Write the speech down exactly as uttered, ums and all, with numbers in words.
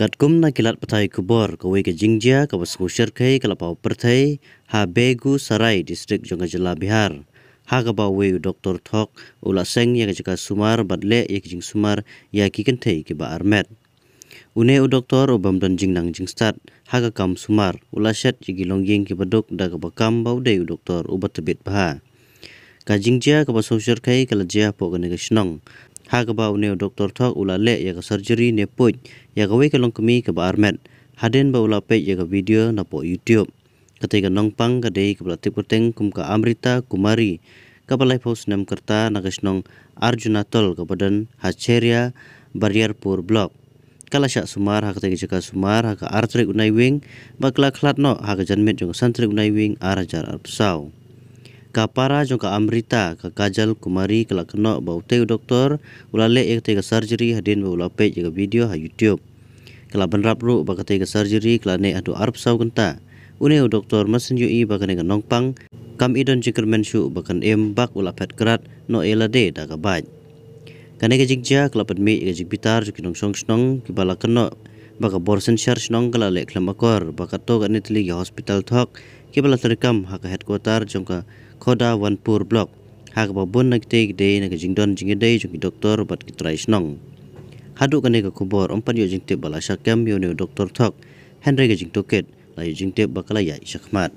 Katkum na ki lad pathai khubor, kawei ka jingjia kaba sngewsyrkhei ka la paw pyrthei ha Begusarai district jong ka jylla Bihar, ha kaba uwei u doktor thok u la seng ïa ka jaka sumar bad leh ïa ki jingsumar ïa ki kynthei kiba armet. Une u doktor u bym don jingnang jingstad ha ka kam sumar u la shet ïa ki longïing kiba duk da kaba kam ba u dei u doktor uba tbit bha. Ka jingjia kaba sngewsyrkhei ka la jia hapoh kane ka shnong, ha kaba une u doktor thok u la leh ïa ka surgery ne puj ïa kawei ka longkmie kaba armet, hadien ba u la peit ïa ka video napoh YouTube. Katei ka nongpang ka dei kaba la tip kyrteng kum ka Amrita Kumari, kaba laiphew snem ka rta na ka shnong Arjunatol kaba don ha Cheria, Bariarpur Block. Ka la shah sumar ha katei ka jaka sumar ha ka ar tarik u Naiwieng bad ka la khlad noh ha ka janmiet jong ka san tarik u Naiwieng ar hajar arphew saw. Ka para jong ka Amrita, ka Kajal Kumari, ka la kynnoh ba utei u doktor u la leh ïa katei ka surgery hadien ba u la peit ïa ka video ha YouTube. Ka la bynrap ruh ba katei ka surgery ka la neh haduh arphew saw kynta. Une u doktor mynsiem ïohi ba kane ka nongpang kam i don jingkyrmen shuh ba kan im bad u la phet krad noh ïa lade da ka bike. Kane ka jingjia ka la pynmih ïa ka jingbitar jong ki nongshong shnong kiba la kynnoh ba ka bor synshar shnong ka la leh khlem akor ba katto katne tylli ki hospital thok kiba la treikam ha ka headquarter jong ka Khodawanpur Block, ha kaba bun na kitei ki dei na ka jingdon jingïadei jong ki doktor bad ki trai shnong. Haduh kane ka khubor ym pat ïoh jingtip ba la shah kem ïa une u doktor thok, hynrei ka jingtohkit la ïoh jingtip ba ka la ïaid shakhmat.